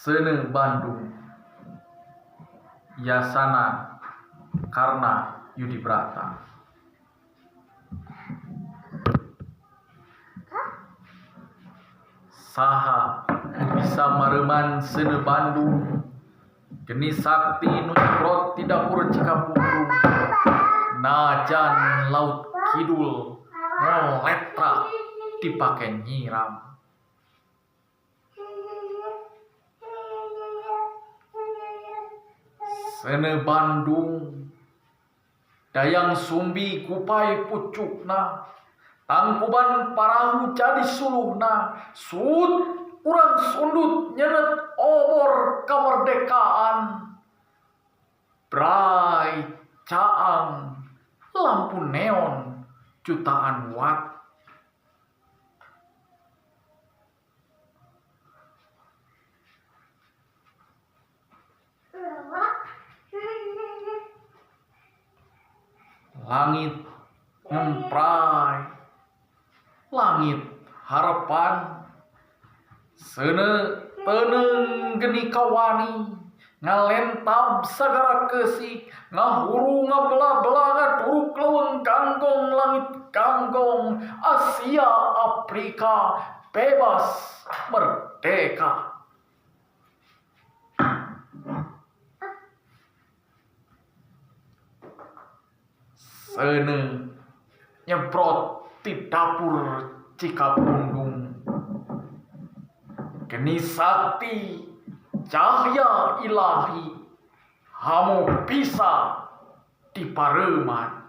Seuneu Bandung Yasana Karna Yudibrata. Saha nu bisa mareuman seuneu Bandung geni sakti nu nyebrot ti dapur Cikapundung najan laut kidul ngoletrak dipake nyiram. Seuneu Bandung Dayang Sumbi kupai pucukna tangkuban parahu jadi suluhna suut urang sundut nyeungeut obor kamerdekaan bray caang lampu neon jutaan watt. Langit ngempray langit harepan seuneu teuneung geni kawani ngalentab sagara keusik ngahuru ngabela-bela ngaduruk leuweung ganggong langit ganggong Asia Afrika bebas merdeka. Seuneu nyebrot ti dapur Cikapundung geni sakti cahya ilahi hamu bisa dipareuman.